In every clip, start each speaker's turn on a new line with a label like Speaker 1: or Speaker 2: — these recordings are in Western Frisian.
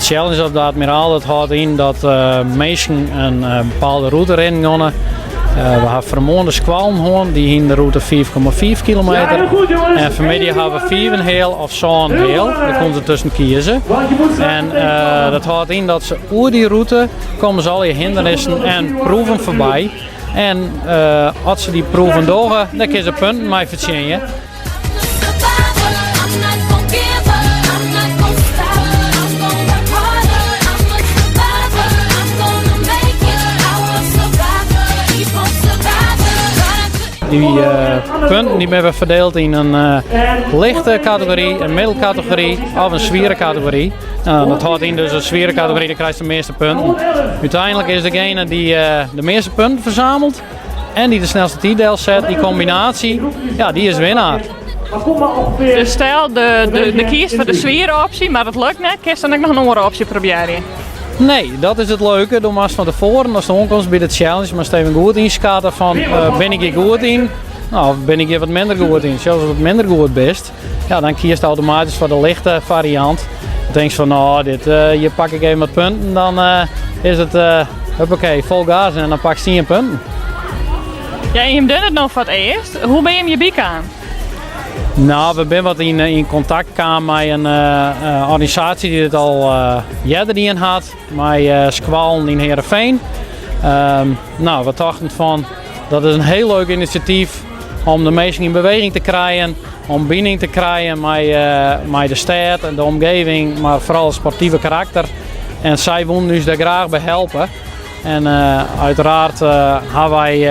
Speaker 1: Challenge of de Admiraal dat hâldt yn dat minsken in bepaalde rûte rinnen geane. We ha fan 'e moarn de skoallen hân, dy hiene de rûte 5,5 kilometer. En fanmiddei ha we 5,5 of 7,5. Dêr komt it tusken kieze. En dat hâldt yn dat se oer dy rûte komme se allegear hindernissen en proeven foarby. En as se dy proeven dogge, dan kinne se punten mei fertsjinje. Dy punten dy binne ferdield yn in lichte kategory, in middelkategory of in swiere kategory. Nou, dat hâldt yn dus in swiere kategory, dan krijst de measte punten. Uteinlik is degene dy't de measte punten fersamelt en dy't de snelste tiid delset, dy kombinaasje, ja, dy is winner.
Speaker 2: Dus stel, de kiest foar de swiere opsje, mar it lukt net, kinst dan ek noch in oare opsje probearje?
Speaker 1: Nee, dat is it leuke. Do moatst fan tefoaren, ast oankomst by de challenge, moatst even goed ynskatte fan bin ik hjir goed yn, no, of bin ik hjir wat minder goed yn. Sels ast wat minder goed bist, ja, dan kiest automatysk foar de lichte fariant. Dan tinkst fan, no, dit, hjir pak ik even wat punten, dan is it huppakee, fol gas en dan pakst 10 punten.
Speaker 2: Ja, en jim dogge it no foar it earst. Hoe binne jim hjirby kaam?
Speaker 1: No, we binne wat yn kontakt kaam mei in organisaasje dy't it al earder dien hat, mei skoallen yn Heerenveen. No, we tochten fan, dat is in hiel leuk inisjatyf om de minsken yn beweging te krijen, om bining te krijen mei de stêd en de omgeving, mar foaral it sportive karakter. En sy woenen ús dêr graach by helpe. En uiteraard ha wy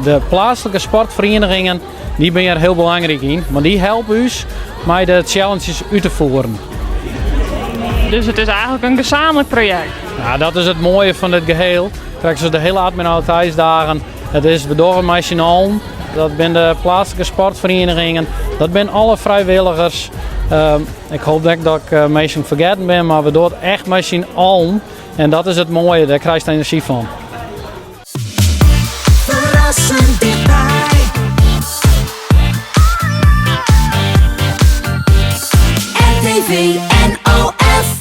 Speaker 1: de pleatslike sportferienigingen, dy binne hjir hiel belangryk yn, want dy helpe ús mei de challenges út te fieren.
Speaker 2: Dus it is eigentlik in gesamentlik projekt?
Speaker 1: Ja, dat is it moaie fan dit geheel. Krekt as de hiele Admiraliteitsdagen. It is, we dogge mei syn allen. Dat binne de pleatslike sportferienigingen, dat binne alle frijwilligers. Ik hoopje net dat ik minsken fergetten bin, mar we dogge it echt mei syn allen. En dat is it moaie, dêr krijst enerzjy fan.
Speaker 3: Ferrassend dichtby. RTV.